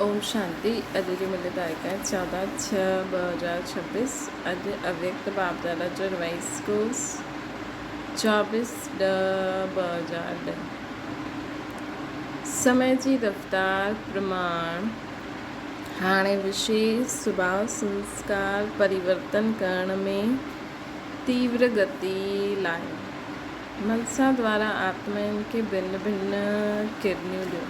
اوم شانتي اڄ جي ملي تاريخ آهي 14 6 2026 اڄ اويڪت باپدادا جو ريوائز ڪورس 24 10 2010 سمي جي رفتار پرماڻ هاڻي وشيش سڀاء سنسڪار پريورتن ڪرڻ ۾ تيور گتي لايو منسا دوارا آتمائن کي ڀن ڀن ڪرنيون ڏيو.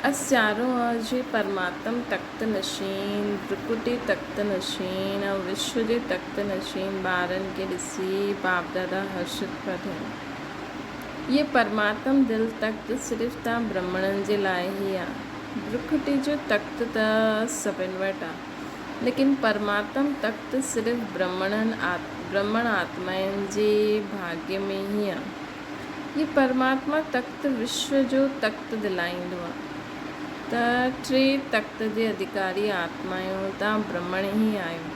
اس چارون جي پرماتم تخت نشين، برڪٽي تخت نشين ۽ وشو جي تخت نشين ٻارن کي ڏسي باپدادا هرشت پيا ٿين. اهي پرماتم دل تخت صرف تان برهمڻن جي لاء ئي آ. برڪٽي جو تخت ته سڀن وٽ آ. ليڪن پرماتم تخت صرف برهمڻن برهمڻ آتمائن جي ڀاڳيه ۾ ئي آ. هي پرماتما تخت وشو جو تخت دلائيندو آ ته ٽي تخت جي اڌڪاري آتمايون تان برهمڻ ئي آهيو.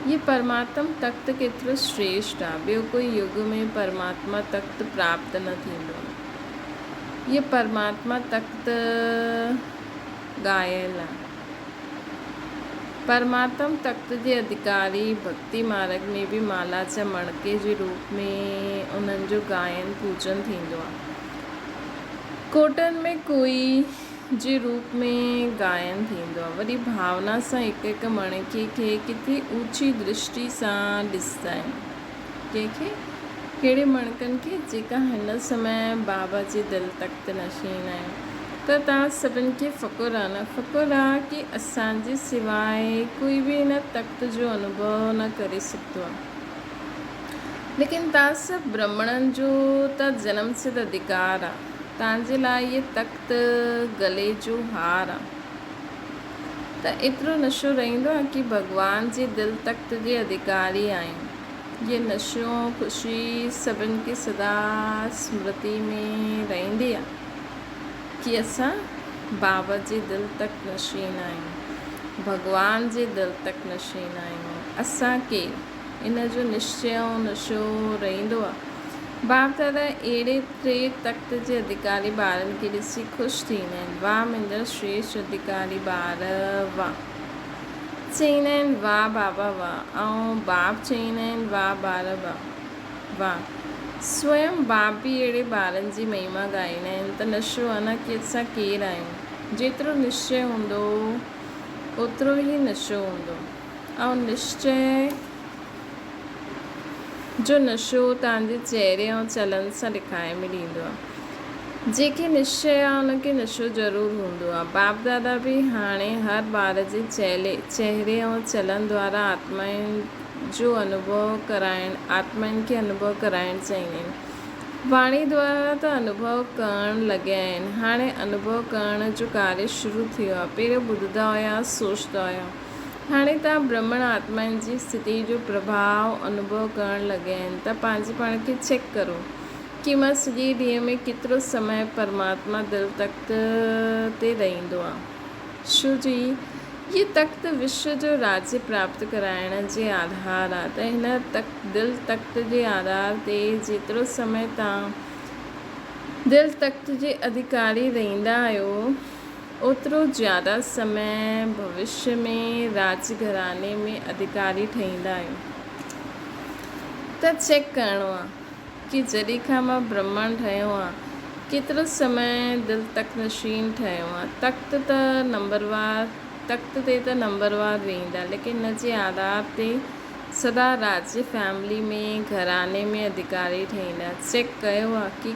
هي پرماتم تخت ڪيترو شريشٽ آ، ٻيو ڪوئي يگ ۾ پرماتما تخت پراپت نه ٿيندو آ. هي پرماتما تخت ڳايل آ. پرماتم تخت جي اڌڪاري ڀڳتي مارڳ ۾ به مالا جا مڻڪي جي روپ ۾ انهن جو گائن پوڄن ٿيندو آهي. ڪوٽن ۾ ڪوئي جي روپ ۾ گائن ٿيندو آهي. وڏي ڀاونا سان هڪ هڪ مڻڪي کي ڪٿي اوچي درشٽي سان ڏسندا آهن. ڪنهن کي؟ ڪهڙي مڻڪن کي جيڪا هن سمي بابا جي دل تخت نشين آهن ته توهان سڀن کي فخر آ نه فخر آ ڪي اسان جي سواء ڪوئي به هن تخت جو انوڀو نه ڪري سگهندو آ ليڪن توهان سڀ برهمڻن جو ته جنم سڌ اڌڪار آ توهان جي لاء هي تخت گلي جو هار آ ته ايترو نشو رهندو آ ڪي ڀڳوان جي دل تخت جي اڌڪاري آهيون. جي نشو ۽ خوشي سڀن کي سدا سمرتي ۾ رهندي آ ڪي اسان بابا جي دل تڪ نشين آهيون، ڀڳوان جي دل تڪ نشين آهيون، اسان ڪير؟ ان جو نشچي ۽ نشو رهندو آ. باپ دادا اهڙي ٽي تخت جي اڌڪاري ٻارن کي ڏسي خوش ٿيندا آهن، واهه منهنجا شريشٽ اڌڪاري ٻار واهه. چئيندا آهن واھ بابا واھ ۽ باپ چئيندا آهن واھ ٻار واھ. سوئم باپ به اهڙي ٻارن جي مهما ڳائيندا آهن ته نشو انا ڪي اسان ڪير آهيون. جيترو نشچي هوندو اوترو ئي نشو هوندو ۽ نشچي جو نشو توهان جي چهري ۽ چلن سان ڏکائي ۾ ڏيندو آهي. جنهن کي نشچي آهي ان کي نشو ضرور هوندو آهي. باپ دادا به هاڻي هر ٻار جي چهري ۽ چلن دوارا آتمائن جو انوڀو ڪرائڻ آتمائن کي انوڀو ڪرائڻ چاهيندا آهن. واڻي دوارا ته انوڀو ڪرڻ لڳيا آهن. هاڻي انوڀو ڪرڻ جو ڪاريه شروع ٿيو آهي. پهريون ٻڌندا هيا، سوچندا هيا. هاڻي توهان برهمڻ آتمائن جي اسٿتي جو پرڀاء انوڀو ڪرڻ لڳيا آهن ته پنهنجي پاڻ کي چيڪ ڪرو ڪي مان سڄي ڏينهن ۾ ڪيترو سمي پرماتما دل تخت تي رهندو آهيان. شو جي هي تخت وشو جو راجيه پراپت ڪرائڻ جي آڌار آهي ته هن تخت دل تخت جي آڌار تي جيترو سمي توهان دل تخت جي اڌڪاري رهندا آهيو اوترو زياده سمي ڀوشيه ۾ راڄ گهراڻي ۾ اڌڪاري ٺهيندا آهيو ته چيڪ ڪرڻو آ ڪي جڏهن کان مان برهمڻ ٺهيو آ ڪيترو سمي دل تخت نشين ٺهيو آ تخت ته نمبروار تخت تي ته نمبروار ويهندا ليڪن ان جي آڌار تي سدا راڄ فيملي ۾ گهراڻي ۾ اڌڪاري ٺهيندا چيڪ ڪيو آ ڪي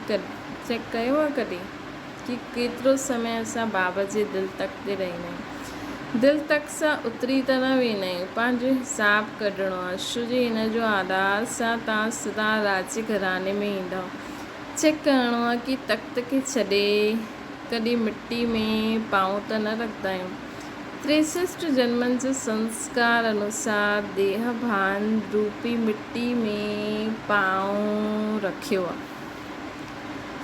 چيڪ ڪيو آ ڪڏهن. ڪي ڪيترو سمي اسان بابا جي دل تڪ تي رهندا آهيون. دل تڪ سان اتري ته نه ويندا آهيون. پنهنجو حساب ڪڍڻو آهي. شو جي هن جو آڌار سان تان سدا راجي گهراڻي ۾ ايندؤ. چيڪ ڪرڻو آهي ڪي تخت کي ڇڏي ڪڏهن مٽي ۾ پانء ته نه رکندا آهيون. تريسسٽ جنمن جي سنسڪار انوسار ديهه ڀان روپي مٽي ۾ پانء رکيو آهي.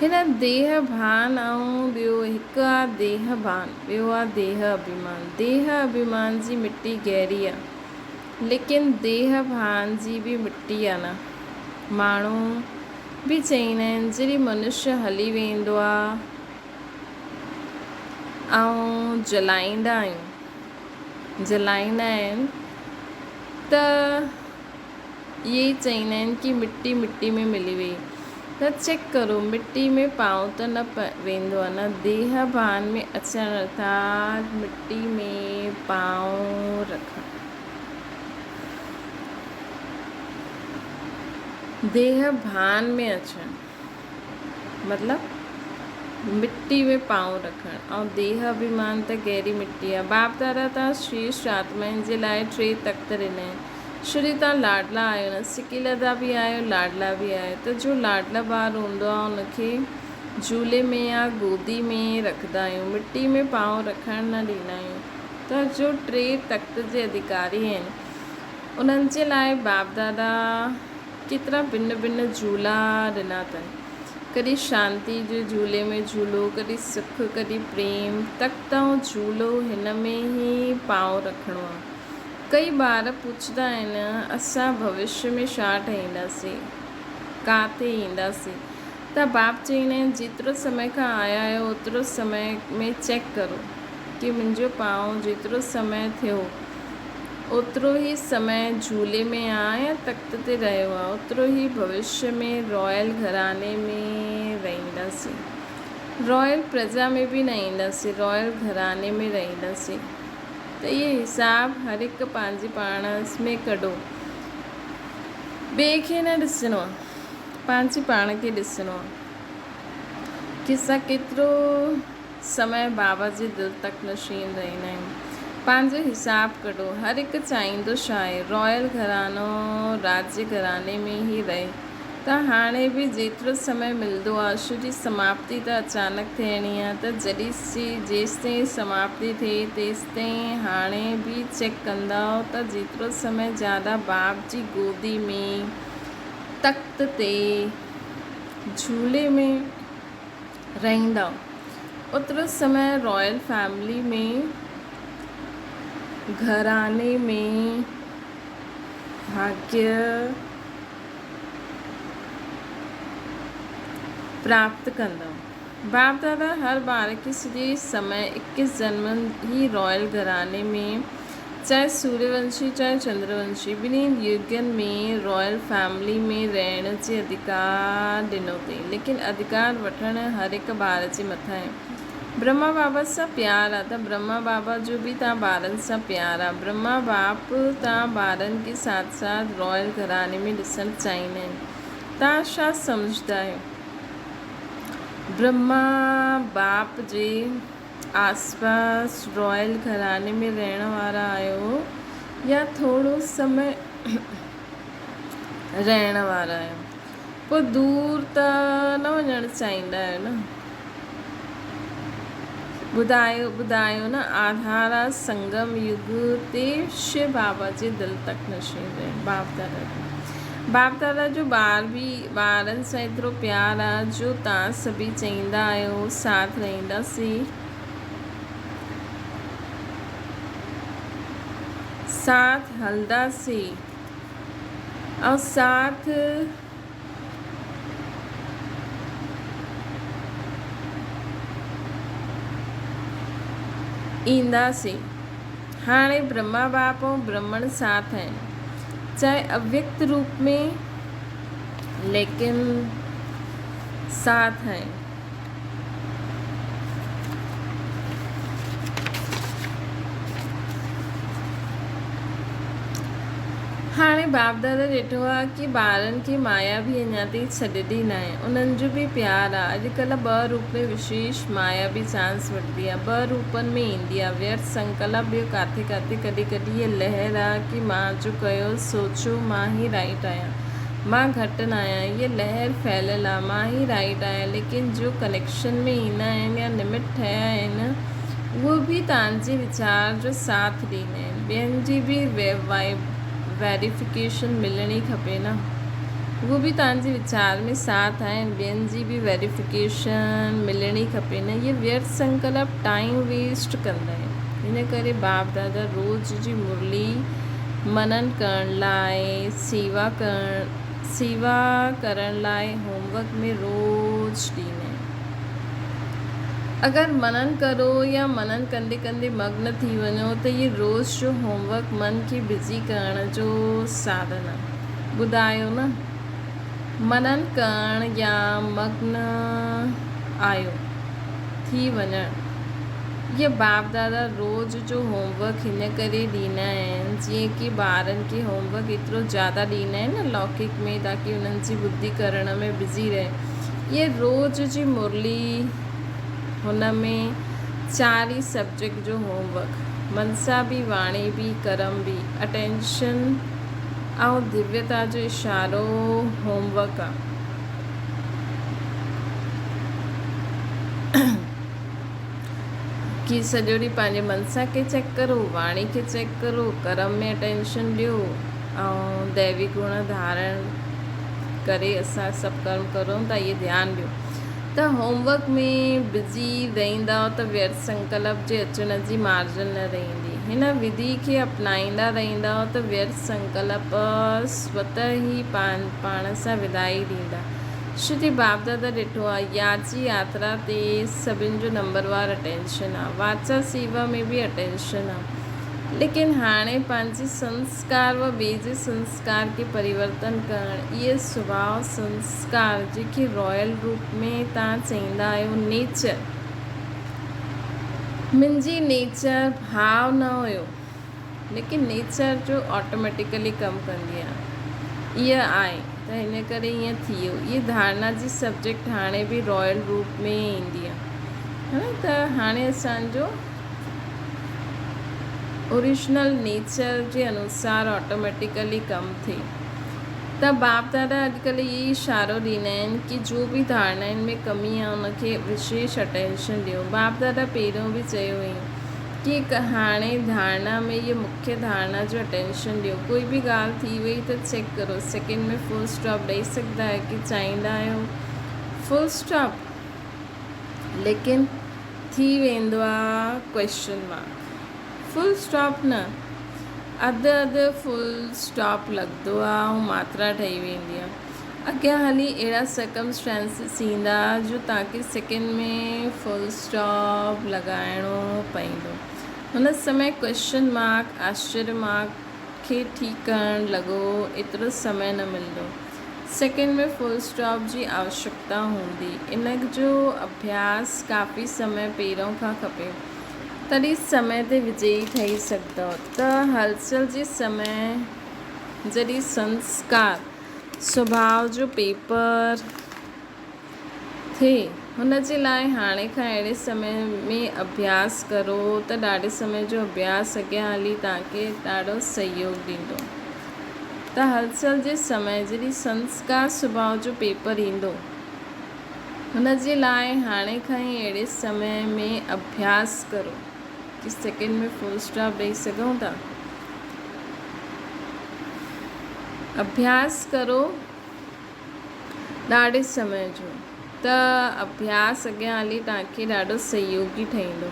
هن ديهه ڀان ۽ ٻيو هڪ آ ديهه ڀان، ٻيو آ ديهه اڀيمان. ديهه اڀيمان جي مٽي گهري آ، ليڪن ديهه ڀان جي به مٽي آ نه. ماڻهو به چئيندا آهن، جڏهن منشيه هلي ويندو آ ۽ جلائيندا آهيون جلائيندا آهن ته اهي ئي چئيندا آهن ڪي مٽي مٽي ۾ ملي وئي ته چيڪ ڪرو مٽي ۾ پانء ته نه ويندو آهي نه ديهه ڀان ۾ اچڻ ارٿات مٽي ۾ پانء رکڻ. ديهه ڀان ۾ اچڻ مطلب مٽي ۾ پانء رکڻ ۽ ديهه اڀيمان ته گهري مٽي آهي. باپ دادا تان شيش آتمائن جي لاء ٽي تخت ڏنا آهن. شري تان لاڏلا آهيو نه سڪيلڌا به آهيو لاڏلا به آهيو ته جو لاڏلا ٻار هوندو آهي ان کي جهولي ۾ يا گودي ۾ رکندا آهيون مٽي ۾ پانء رکڻ نه ڏيندا آهيون ته جو ٽي تخت جي اڌڪاري آهن انهن جي لاء باپ دادا ڪيترا ڀن ڀن جهولا ڏنا اٿن. ڪڏهن شانتي جي جهولي ۾ جهولو، ڪڏهن سک، ڪڏهن پريم، تخت ۽ جهولو هن ۾ ئي پانء رکڻو آ. ڪئي ٻار پڇندا آهن، اسان ڀوشيه ۾ ڇا ٺهينداسين؟ ڪاٿي اينداسين؟ ته باپ چئيندا آهن، جيترو سمي کان آيا آهيو اوترو سمي ۾ چيڪ ڪرو ڪي منهنجو پانء جيترو سمي ٿيو اوترو ئي سمي جهولي ۾ آ يا تخت تي رهيو آ اوترو ئي ڀوشيه ۾ رائل گهراڻي ۾ رهنداسين. رائل پرجا ۾ به نه اينداسين، رائل گهراڻي ۾ رهنداسين. ته اهي حساب هر هڪ پنهنجي پاڻ ۾ ڪڍو. ٻئي کي نه ڏسڻو آ. پنهنجي پاڻ کي ڏسڻو آ. ڪي اسان ڪيترو سمي بابا جي دل تڪ نشين رهندا آهيون. پنهنجو حساب ڪڍو. هر هڪ چاهيندو ڇا آهي؟ رائل گهراڻو راجي گهراڻي ۾ ئي رهي ته هاڻي به جيترو سمي ملندو آ شو جي سماپتي ته اچانڪ ٿيڻي آ ته جڏهن جيستائين سماپتي ٿئي تيستائين هاڻي به چيڪ ڪندؤ ته جيترو سمي زياده باپ جي گودي ۾ تخت تي جهولي ۾ رهندؤ اوترو سمي رائل فيملي ۾ گهراڻي ۾ ڀاگيه پراپت ڪندؤ. باپ دادا هر ٻار کي سڄي سمي اڪيس جنمن هي رائل گهراڻي ۾ چاهي سوريه ونشي چاهي چندر ونشي ٻنهي يگن ۾ رائل فيملي ۾ رهڻ جي اڌڪار ڏنو اٿئي ليڪن اڌڪار وٺڻ هر هڪ ٻار جي مٿان آهي. برهما بابا سان پيار آ ته برهما بابا جو به تان ٻارن سان پيار آ. برهما باپ تان ٻارن کي ساٿ ساٿ رائل گهراڻي ۾ ڏسڻ چاهيندا آهن. تان ڇا سمجهدا آهيو؟ برهما باپ جي آسپاس رائل گهراڻي ۾ رهڻ وارا آهيو يا ٿورو سمي رهڻ وارا آهيو؟ پوء دور ته نه وڃڻ چاهيندا آهيو نه؟ ٻڌايو ٻڌايو نه آڌارا سنگم يگ تي شو بابا جي دل تڪ نشين رهڻ باپ دادا جو باپ دادا جو ٻار به ٻارن سان ايترو پيار آ جو تان سڀئي چئيندا آهيو ساٿ رهنداسين ساٿ هلنداسين ۽ ساٿ اينداسين. هاڻي برهما باپ ۽ برهمڻ ساٿ آهن، چاهي اويڪت روپ ۾ ليڪن ساٿ آهن. هاڻي باپ دادا ڏٺو آ ڪي ٻارن کي مايا به اڃا تائين ڇڏيندي ناهي انهن جو به پيار آ اڄڪلهه ٻه روپ ۾ وشيش مايا به چانس وٺندي آ ٻه روپن ۾ ايندي آ ويرٿ سنڪلپ ٻيو ڪاٿي ڪاٿي ڪڏهن ڪڏهن هيء لهر آ ڪي مان جو ڪيو سوچيو مان ئي رائيٽ آهيان مان گهٽ ناهيان هيء لهر ڦهليل آ مان ئي رائيٽ آهيان ليڪن جو ڪنيڪشن ۾ ايندا آهن يا نمت ٺهيا آهن اهو به توهان جي ويچار جو ساٿ ڏيندا آهن. ٻين جي به ويريفڪيشن ملڻي کپي نه. اهو به توهان جي ويچار ۾ ساٿ آهن. ٻين جي به ويريفڪيشن ملڻي کپي نه. اهي ويرٿ سنڪلپ ٽائيم ويسٽ ڪندا آهن. ان ڪري باپ دادا روز جي مرلي منن ڪرڻ لاء سيوا ڪرڻ سيوا ڪرڻ لاء هوم ورڪ ۾ روز ڏيندا آهن. اگر منن ڪرو يا منن ڪندي ڪندي مگن ٿي وڃو ته هي روز جو هوم ورڪ من کي بزي ڪرڻ جو ساڌن آ. ٻڌايو نه منن ڪرڻ يا مگن آيو ٿي وڃڻ اهي باپ دادا روز جو هوم ورڪ هن ڪري ڏيندا آهن جيئن ڪي ٻارن کي هوم ورڪ ايترو زياده ڏيندا آهن نه لوڪڪ ۾ تاڪي انهن جي ٻڌي ڪرڻ ۾ بزي رهي. اهي روز جي مرلي هن ۾ چار ئي سبجيڪٽ جو هوم ورڪ، منسا به واڻي به ڪرم به، اٽينشن ۽ دويتا جو اشارو هوم ورڪ آ. ڪي سڄو ڏينهن پنهنجي منسا کي چيڪ ڪرو، واڻي کي چيڪ ڪرو، ڪرم ۾ اٽينشن ڏيو ۽ ديوي گڻ ڌارڻ ڪري اسان سڀ ڪرم ڪرون ٿا اهي ڌيان ڏيو ته هوم ورڪ ۾ بزي رهندؤ ته ويرٿ سنڪلپ جي اچڻ جي مارجن نه رهندي. هن وڌي کي اپنائيندا رهندؤ ته ويرٿ سنڪلپ سوته ئي پاڻ سان ودائي ڏيندا. شري باپدادا ڏٺو آ ياچي ياترا تي سڀن جو نمبر وار اٽينشن آ. واچا سيوا ۾ به اٽينشن آ. ليڪن هاڻي پنهنجي سنسڪار و ٻئي جي سنسڪار کي پريورتن ڪرڻ، اهي سڀاء سنسڪار جيڪي رائل روپ ۾ توهان چئيندا آهيو نيچر، منهنجي نيچر ڀاء نه هيو ليڪن نيچر جو آٽوميٽيڪلي ڪم ڪندي آهي اها آهي ته هن ڪري ائين ٿي ويو. اهي ڌارڻا جي سبجيڪٽ هاڻي به رائل روپ ۾ ايندي آهي ته هاڻي اسانجو اوريجنل نيچر جي انوسار آٽوميٽيڪلي ڪم ٿئي ته باپ دادا اڄڪلهه اهي ئي اشارو ڏيندا آهن ڪي جو به ڌارڻائن ۾ ڪمي آهي ان کي وشيش اٽينشن ڏيو باپ دادا پهريون به چيو هئين ڪي هاڻي ڌارڻا ۾ اهي مکيه ڌارڻا جو اٽينشن ڏيو ڪوئي به ڳالهه ٿي وئي ته چيڪ ڪرو سيڪنڊ ۾ فل اسٽاپ ڏئي سگهندا آهيو ڪي چاهيندا آهيو فل اسٽاپ ليڪن ٿي ويندو آ ڪوئسچن مارڪ. فل اسٽاپ نه اڌ اڌ فل اسٽاپ لڳندو آ ۽ ماترا ٺهي ويندي آ. اڳيان هلي اهڙا سرڪمسٽانسز ايندا جو توهان کي سيڪنڊ ۾ فل اسٽاپ لڳائڻو پئيندو. هن سمي ڪوئسچن مارڪ، آشچريه مارڪ، کي ٺيڪ ڪرڻ لڳو ايترو سمي نه ملندو. سيڪنڊ ۾ فل اسٽاپ جي آوشڪتا هوندي. ان جو اڀياس ڪافي سمي پهريون کان کپي. تڏهن سمي تي وجئي ٺهي سگهندؤ. ته هلچل جي سمي جڏهن سنسڪار، سڀاء جو پيپر، ٿئي. هن جي لاء هاڻي کان اهڙي سمي ۾ اڀياس ڪرو ته ڏاڍي سمي جو اڀياس اڳيان هلي توهان کي ڏاڍو سهيوگ ڏيندو. ته هلچل جي سمي جڏهن سنسڪار سڀاء جو پيپر ايندو. هن جي لاء هاڻي کان ئي اهڙي سمي ۾ اڀياس ڪرو. ڪي سيڪنڊ ۾ فل اسٽاپ ڏئي سگهون ٿا. اڀياس ڪرو. ڏاڍي سمي جو ته اڀياس اڳيان هلي توهان کي ڏاڍو سهيوگي ٺهيندو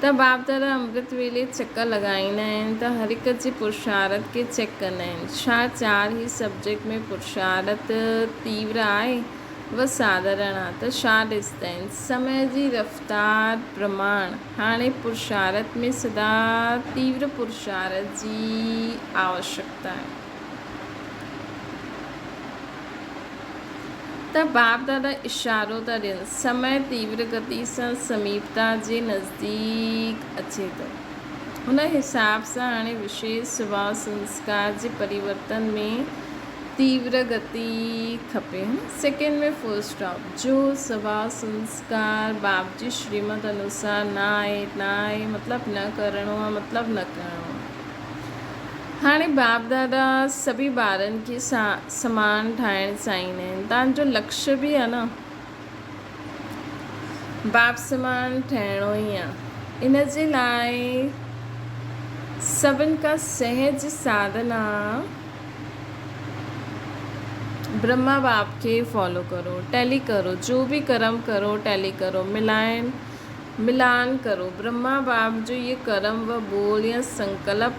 ته باپ دادا امرت ويلي چڪر لڳائيندا آهن ته هر هڪ جي پرشارت کي چيڪ ڪندا آهن ڇا چار هي سبجيڪٽ ۾ پرشارت تيور آهي و ساڌارڻ آ ته ڇا ڏسندا آهن سمي جي رفتار پرماڻ هاڻي پرشارت ۾ سدا تيور پرشارت جي آوشڪتا آهي. ته باپ دادا اشارو ٿا ڏين، سمي تيور گتي سان سميپتا جي نزديڪ اچي ٿو. ان حساب سان هاڻي وشيش سڀاء سنسڪار جي پريورتن ۾ تيور گتي کپي. Second ۾ full stop. جو سڀاء سنسڪار باپ جي شريمت انوسار نه آهي، نه آهي مطلب نه ڪرڻو آهي مطلب نه ڪرڻو آهي. هاڻي باپ دادا سڀئي ٻارن کي سمان ٺاهڻ چاهيندا آهن. تان جو لڪشيه به آهي نه باپ سمان ٺهڻو ئي آهي. ان جي لاء سڀن کان سهج ساڌنا برهما باپ کي فالو ڪرو، ٽيلي ڪرو، جو به ڪرم ڪرو ٽيلي ڪرو، ملائڻ ملان ڪرو. برهما باپ جو اهي ڪرم و ٻول يا سنڪلپ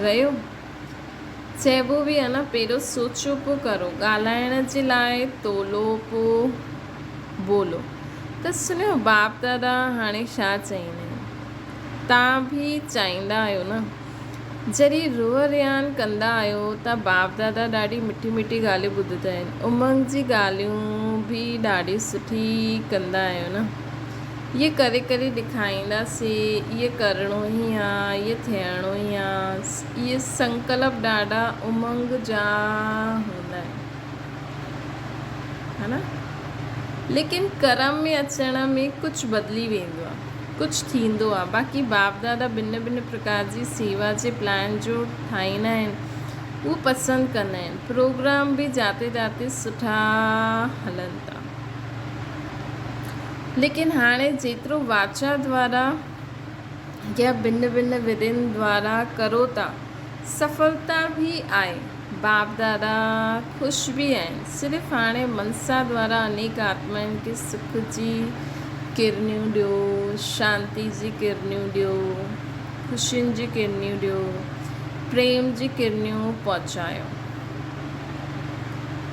رهيو. چئبو به آهي نه پهريون سوچو پوء ڪرو. ڳالهائڻ جي لاء تولو پوء بولو ته سنيو باپ دادا هاڻي ڇا چئيندا آهن. تان به چاهيندا آهيو نه. جڏهن روح ريان ڪندا آهيو ته باپ دادا ڏاڍي مٺي مٺي ڳالهيون ٻڌندا آهن. امنگ جي ڳالهيون به ڏاڍي سٺي ڪندا آهيو نه. اهي ڪري ڪري ڏيکائيندا سي اهي ڪرڻو ئي آ، اهي ٿيڻو ئي آ. اهي سنڪلپ ڏاڍا امنگ جا هوندا آهن. ها نه؟ ليڪن ڪرم ۾ اچڻ ۾ ڪجهه بدلي ويندو آ. ڪجهه ٿيندو آ. باقي باپ دادا ڀن ڀن پرڪار جي سيوا جي پلان جو ٺاهيندا آهن اهو پسند ڪندا آهن. پروگرام به جاتي جاتي سٺا هلن ٿا. ليڪن هاڻي جيترو واچا دوارا يا ڀن ڀن وڌين دوارا ڪرو ٿا سڦلتا به آهي. باپ دادا خوش به آهن. صرف هاڻي منسا دوارا انيڪ آتمائن کي سک جي ڪرنيون ڏيو، شانتي جي ڪرنيون ڏيو، خوشين جي ڪرنيون ڏيو، پريم جي ڪرنيون پهچايو.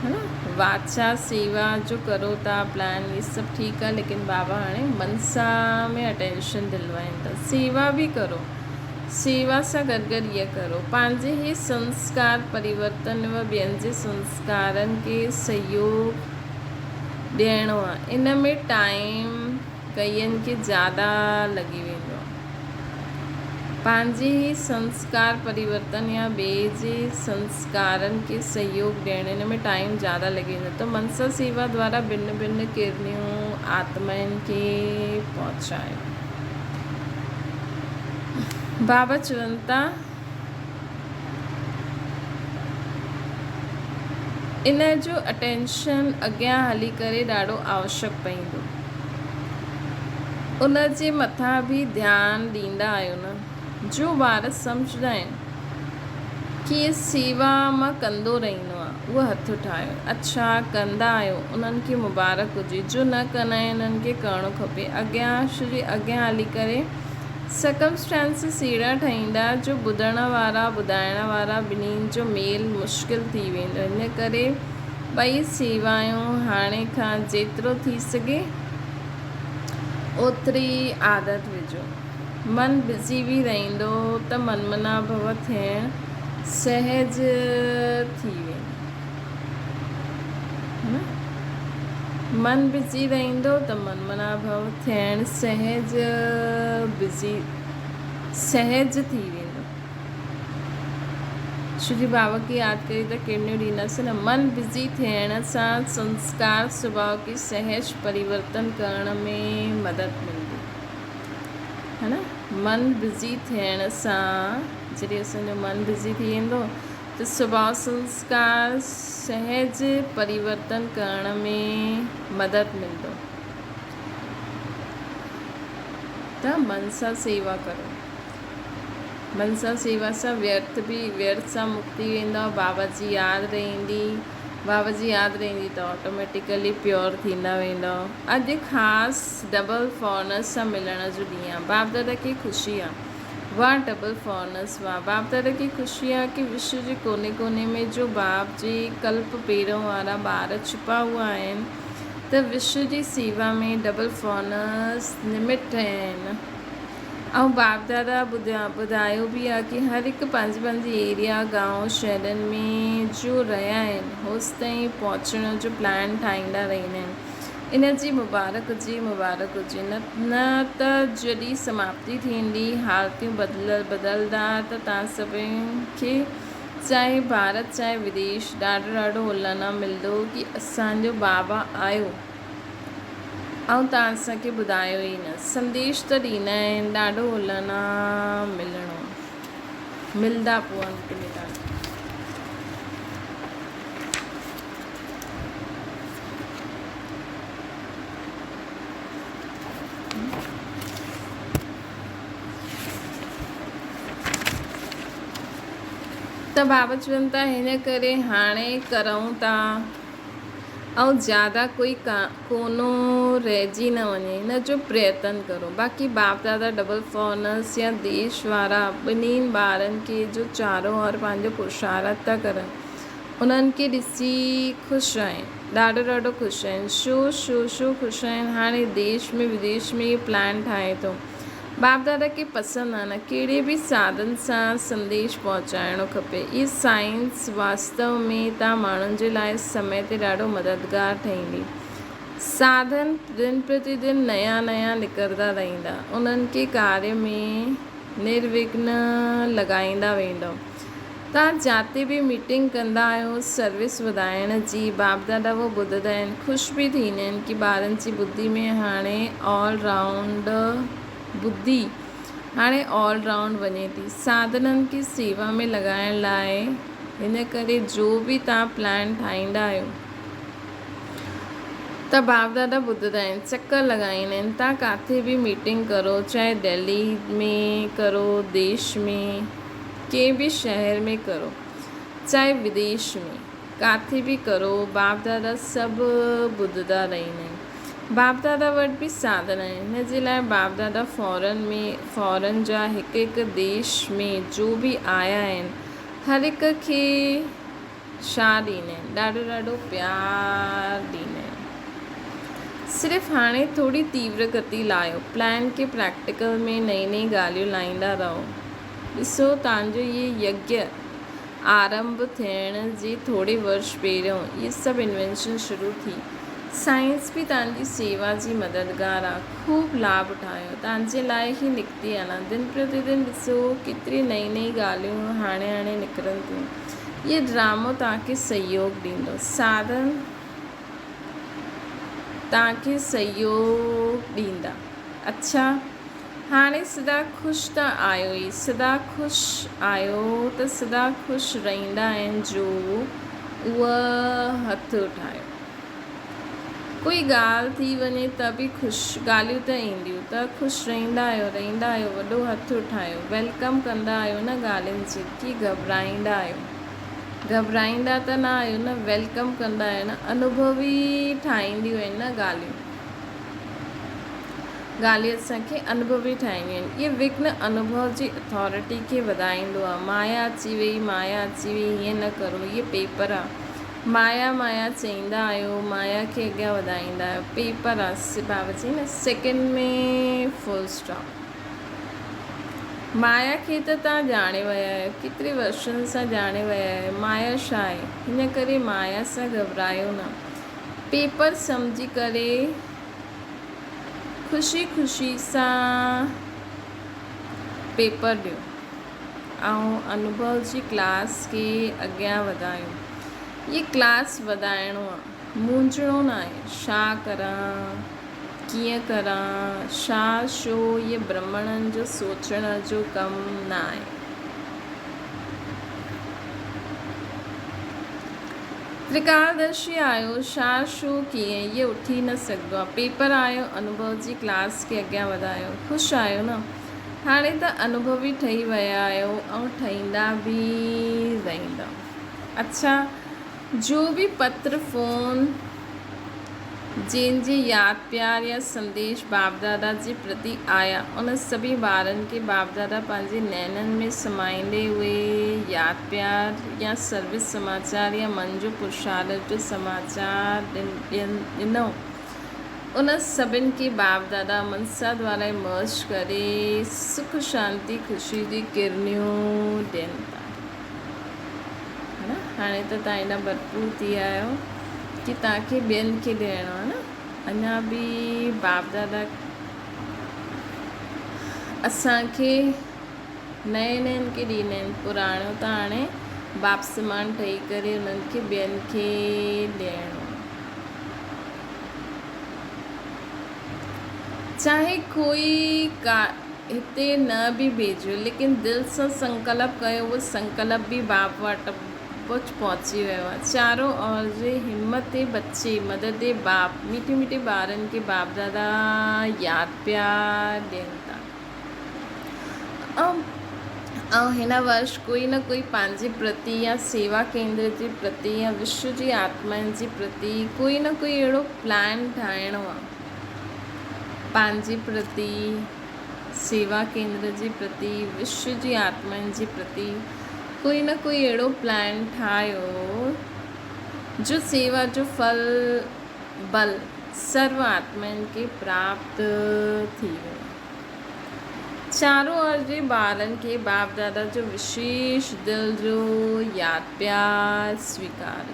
ها نه واچا سيوا جو ڪرو ٿا پلان هي سڀ ٺيڪ آهي ليڪن بابا هاڻي منسا ۾ اٽينشن دلوائين ٿا سيوا به ڪرو. سيوا سان گڏ گڏ ائين ڪرو. پنهنجي ئي سنسڪار پريورتن و ٻين جي سنسڪارن کي سهيوگ ڏيڻو آ. ان ۾ ٽائيم ڪئين کي زياده لڳي ويندو آ. پنهنجي ئي سنسڪار پريورتن يا ٻئي جي سنسڪارن کي سهيوگ ڏيڻ ان ۾ ٽائيم زياده لڳي ويندو آ. ته منسا سيوا دوارا ڀن ڀن ڪرنيون آتمائن کي پهچايو. بابا چون ٿا، ان جو اٽينشن اڳيان هلي ڪري ڏاڍو آوشڪ پئيندو. ان جي مٿان به ڌيان ڏيندا آهيو نه؟ جو ٻار سمجهندا آهن ڪي سيوا مان ڪندو رهندو آهيان، اهو هٿ اٺايو. اڇا ڪندا آهيو، انهن کي مبارڪ هجي. جو نه ڪندا آهن انهن کي ڪرڻو کپي. اڳيان شري اڳيان هلي ڪري Circumstances اهڙا ٺهيندا جو ٻڌڻ وارا ٻڌائڻ وارا ٻنهين جو ميل مشڪل ٿي ويندو. ان ڪري ٻئي سيوايون هاڻي کان جيترو ٿي سگهي اوتري عادت وجهو. من بزي به رهندو ته منمنا ڀو ٿيڻ سهج ٿي ويندو. من بزي رهندو ته منمنا ڀو ٿيڻ سهج بزي سهج ٿي ويندو. شري بابا کي ياد ڪري ته ڪرنيون ڏينداسين نه. من بزي ٿيڻ سان سنسڪار سڀاء کي سهج پريورتن ڪرڻ ۾ مدد ملندي. ها نه من بزي ٿيڻ سان جڏهن اسان جو من بزي ٿي ويندو ته سڀاء سنسڪار سهج پريورتن ڪرڻ ۾ مدد ملندو ته من سان سيوا ڪرو من سان سيوا سان ويرٿ به ويرٿ سان مڪتي ويندو بابا جي ياد رهندي بابا جي ياد رهندي ته آٽوميٽيڪلي پيور ٿيندا ويندؤ. اڄ خاص ڊبل فارنرس سان ملڻ جو ڏينهن آ. باپ دادا کي خوشي آ. واه ڊبل فارنرس واه. باپ دادا کي خوشي آ ڪي وشو جي ڪوني ڪوني ۾ جو باپ جي ڪلپ پيرون وارا ٻار ڇپا هئا آهن ته وشو جي سيوا ۾ ڊبل فارنرس نمٽ ٺهيا آهن. ۽ باپ دادا ٻڌايو به آ ڪي هر هڪ پنهنجي پنهنجي ايريا، گائون، شهرن ۾ جو رهيا آهن هوستائين پهچڻ جو پلان ٺاهيندا رهندا آهن. ان جي مبارڪ هجي مبارڪ هجي نه نه ته جڏهن سماپتي ٿيندي حالتيون بدلدا ته توهان سڀني کي چاهي ڀارت چاهي وديش ڏاڍو ڏاڍو الانا ملندو ڪي اسان جو بابا آيو. آئون ته اسان کي ٻڌايو ئي نه. سنديش ته ڏيندا آهن ڏاڍو الانا ملڻو ملدا پوء انت ۾ تان کي. ته بابا چون ٿا هن ڪري هاڻي ڪرئون ٿا. ۽ زياده ڪوئي ڪونو رهجي نه وڃي ان جو پريتن ڪرو باقي باپ دادا ڊبل فارنرس يا ديش وارا ٻنهين ٻارن کي جو چارو اور پنهنجو پرشارت ٿا ڪرن انهن کي ڏسي خوش آهن، ڏاڍو ڏاڍو خوش آهن، شو شو شو خوش آهن، هاڻي ديش ۾ وديش ۾ اهي پلان ٺاهي ٿو. باپ دادا کي پسند آهي نه ڪهڙي به ساڌن سان سنديش پهچائڻو کپي. اهي سائنس واستو ۾ تان ماڻهن جي لاء سمي تي ڏاڍو مددگار ٺهيندي. ساڌن دن پرتي دن نيا نيا نڪرندا رهندا. انهن کي ڪاريه ۾ نروگن لڳائيندا ويندؤ. توهان جاتي به ميٽنگ ڪندا آهيو سروس وڌائڻ جي باپ دادا اهو ٻڌندا آهن خوش به ٿيندا آهن ڪي ٻارن جي ٻڌي ۾ هاڻي آل رائونڊ ٻڌي هاڻي آل رائونڊ وڃي ٿي ساڌنن کي سيوا ۾ لڳائڻ لاء هن ڪري جو به توهان پلان ٺاهيندا آهيو ته باپ دادا ٻڌندا آهن چڪر لڳائيندا آهن توهان ڪاٿي به ميٽنگ ڪرو چاهي دهلي ۾ ڪرو ديش ۾ ڪنهن به شهر ۾ ڪرو چاهي وديش ۾ ڪاٿي به ڪرو باپ دادا سڀ ٻڌندا رهندا آهن باپ دادا وٽ به ساڌن آهن هن جي لاء باپ دادا فورن ۾ فورن جا هڪ هڪ ديش ۾ جو به آيا آهن هر هڪ کي ڇا ڏيندا آهن ڏاڍو ڏاڍو پيار ڏيندا آهن صرف هاڻي ٿوري تيور گتي لايو پلان کي پريڪٽيڪل ۾ نئين نئين ڳالهيون لائيندا رهو ڏسو تان جو هي يگيه آرنڀ ٿيڻ جي ٿوري ورش پهريون اهي سڀ انوينشن شروع ٿي. سائنس به تان جي سيوا جي مددگار آ. خوب لاڀ اٺايو. تان جي لاء هي نڪتي آ نه. دن پرتي دن ڏسو ڪيتري نئين نئين ڳالهيون هاڻي هاڻي نڪرن ٿيون. هي ڊرامو تان کي سهيوگ ڏيندو. ساڌن تان کي سهيوگ ڏيندا. اڇا. هاڻي سدا خوش ته آهيو ئي، سدا خوش آهيو ته سدا خوش رهندا آهن جو اهو هٿ اٺايو. ڪوئي ڳالهه ٿي وڃي ته به خوش، ڳالهيون ته اينديون ته خوش رهندا آهيو، رهندا آهيو، وڏو هٿ اٺايو، welcome ڪندا آهيو نه ڳالهين جي، ڪي گهٻرائيندا آهيو؟ گهٻرائيندا ته نه آهيو نه، welcome ڪندا آهيو نه، انوڀوي ٺاهينديون آهن نه ڳالهيون. ڳالهيون اسان کي انوڀوي ٺاهينديون آهن. اهي وگهن انوڀو جي اٿارٽي کي وڌائيندو آهي. مايا اچي وئي، مايا اچي وئي، هيئن نه ڪرو، اهي پيپر آ. مايا مايا چئيندا آهيو، مايا کي اڳيان وڌائيندا آهيو. پيپر آ، بابا چئي نه سيڪنڊ ۾ فل اسٽاپ. مايا کي ته توهان ڄاڻي ويا آهيو، ڪيتري ورشن سان ڄاڻي ويا آهيو، مايا ڇا آهي؟ هن ڪري مايا سان گهٻرايو نه. پيپر سمجهي ڪري خوشي خوشي سان پيپر ڏيو ۽ انوڀو جي ڪلاس کي اڳيان وڌايو. هي ڪلاس وڌائڻو آ، مونجهڻو ناهي، ڇا ڪران، ڪيئن ڪران، ڇا ڇو، هي برهمڻن جو سوچڻ جو ڪم ناهي. ترڪالدرشي آيو، شا شو ڪيئن، هيء اٿي نه سگهندو آ. پيپر آيو، انوڀو جي ڪلاس کي اڳيان وڌايو. خوش آهيو نه؟ هاڻي ته انوڀوي ٺهي ويا آهيو ۽ ٺهيندا به رهندؤ. اڇا، جو به پتر، فون، جنهن جي ياد پيار يا سنديش باپدادا جي پرتي آيا، ان سڀني ٻارن کي باپدادا پنهنجي نينن ۾ سمائيندي اهي ياد پيار يا سروس سماچار يا من جو پرشارت جو سماچار ڏنو، ان سڀن کي باپدادا منسا دوارا مرج ڪري سک شانتي خوشي جي ڪرنيون ڏين ٿا. هاڻي ته توهان ايڏا ڀرپور ٿي ويا آهيو ڪي توهان کي ٻين کي ڏيڻو آهي نه اڃا به باپ دادا اسان کي نئين نئين کي ڏيندا آهن پراڻو ته هاڻي باپ سمان ٺهي ڪري انهن کي ٻين کي ڏيڻو چاهي ڪوئي ڪا هتي نه به ڀيجيو ليڪن دل سان سنڪلپ ڪيو اهو سنڪلپ به باپ وٽ پهچي ويو آهي. چارو اور جي همت بچي مدد باپ ميٺي ميٺي ٻارن کي باپ دادا ياد پيا ڏين ٿا ۽ هن ورش ڪوئي نه ڪوئي پنهنجي پرتي يا سيوا ڪيندر جي پرتي يا وشو جي آتمائن جي پرتي ڪوئي نه ڪوئي اهڙو پلان ٺاهڻو آهي. پنهنجي پرتي، سيوا ڪيندر جي پرتي، وشو جي آتمائن جي پرتي ڪوئي نه ڪوئي اهڙو پلان ٺاهيو جو سيوا جو ڦل بل سرو آتمائن کي پراپت ٿي وڃي. چارو اور جي ٻارن کي باپ دادا جو وشيش دل جو ياد پيار سويڪار.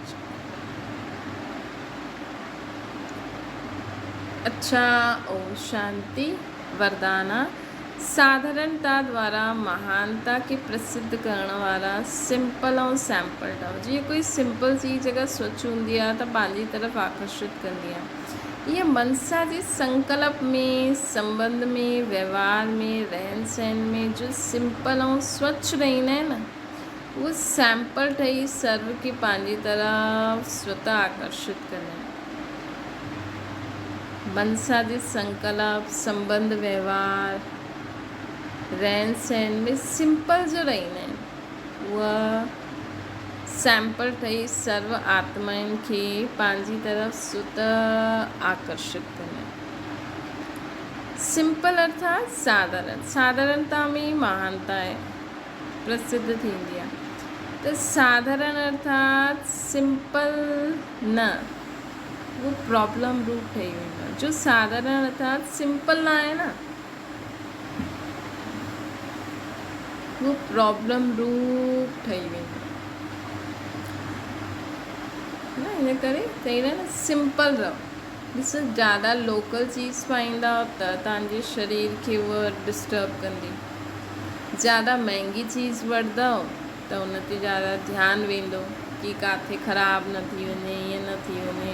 اڇا اوم شانتي. وردانا، ساڌارڻتا دوارا مهانتا کي پرسڌ ڪرڻ وارا سمپل ۽ سيمپل ٺاهو. جيئن ڪوئي سمپل چيز اگر سوڇ هوندي آهي ته پنهنجي طرف آڪرشت ڪندي آهي. ايئن منسا جي سنڪلپ ۾، سنٻنڌ ۾، وهنوار ۾، رهن سهن ۾ جو سمپل ۽ سوڇ رهندا آهن نه اهي سيمپل ٺهي سرو کي پنهنجي طرف سوتح آڪرشت ڪندا آهن. منسا جي سنڪلپ، سنٻنڌ وهنوار، رهن سهن ۾ سمپل جو رهندا آهن اهي سيمپل ٺهي سرو آتمائن کي پنهنجي طرف سوتح آڪرشت ڪندا آهن. سمپل ارٿات ساڌارڻ، ساڌارڻتا ۾ ئي مهانتا آهي. پرسڌ ٿيندي آهي ته ساڌارڻ ارٿات سمپل نه اهو پرابلم روپ ٺهي ويندو آهي جو ساڌارڻ ارٿات سمپل نه آهي نه اهو پرابلم روپ ٺهي ويندو آهي نه ان ڪري چئيندا آهن سمپل رهو ڏسو زياده لوڪل چيز پائيندا ته توهان جي شرير کي اهو ڊسٽرب ڪندي. زياده مهنگي چيز وٺندؤ ته ان تي زياده ڌيان ويندو ڪي ڪاٿي خراب نه ٿي وڃي ائين نه ٿي وڃي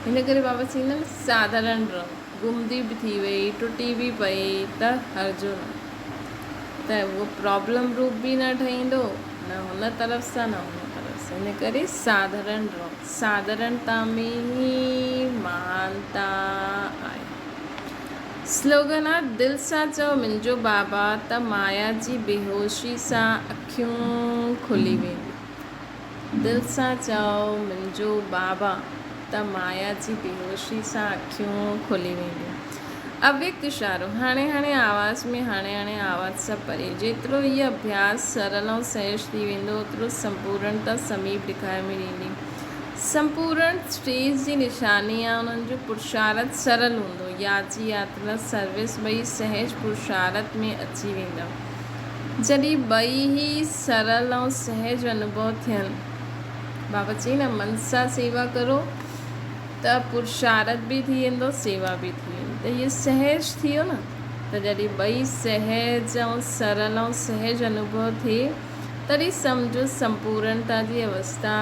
هن ڪري بابا چئيندا آهن ساڌارڻ رهو گمدي به ٿي وئي ٽٽي به پئي ته هرجو نه ته اهو پرابلم روپ به نه ٺهيندو نه هن طرف سان نه هن طرف سان هن ڪري ساڌارڻ رهو ساڌارڻتا ۾ ئي مهانتا آهي. سلوگن آ دل سان چئو منهنجو بابا ته مايا جي بيهوشي سان اکيون کلي وينديون. دل سان چئو منهنجو بابا ته مايا جي بيهوشي سان اکيون کلي وينديون. اويڪت اشارو، هاڻي هاڻي آواز ۾ هاڻي هاڻي آواز سان پري. جيترو هيء اڀياس سرل ۽ سهج ٿي ويندو اوترو سمپورڻتا سميپ ڏکائي ۾ ڏيندي. سمپورڻ اسٽيج جي نشاني آ انهن جو پرشارٿ سرل هوندو. ياچي ياترا سروس ٻئي سهج پرشارٿ ۾ اچي ويندا. جڏهن ٻئي ئي سرل ۽ سهج انوڀو ٿين. بابا چئي نه من سان سيوا ڪرو ته پرشارٿ به ٿي ويندو سيوا به ٿي ويندي ته هي سهج ٿي ويو نه ته جڏهن ٻئي سهج ۽ سرل ۽ سهج انوڀو ٿئي تڏهن سمجهو سمپورڻتا جي اوستا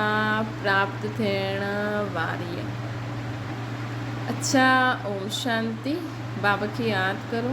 پراپت ٿيڻ واري آهي. اڇا اوم شانتي. بابا کي ياد ڪرو.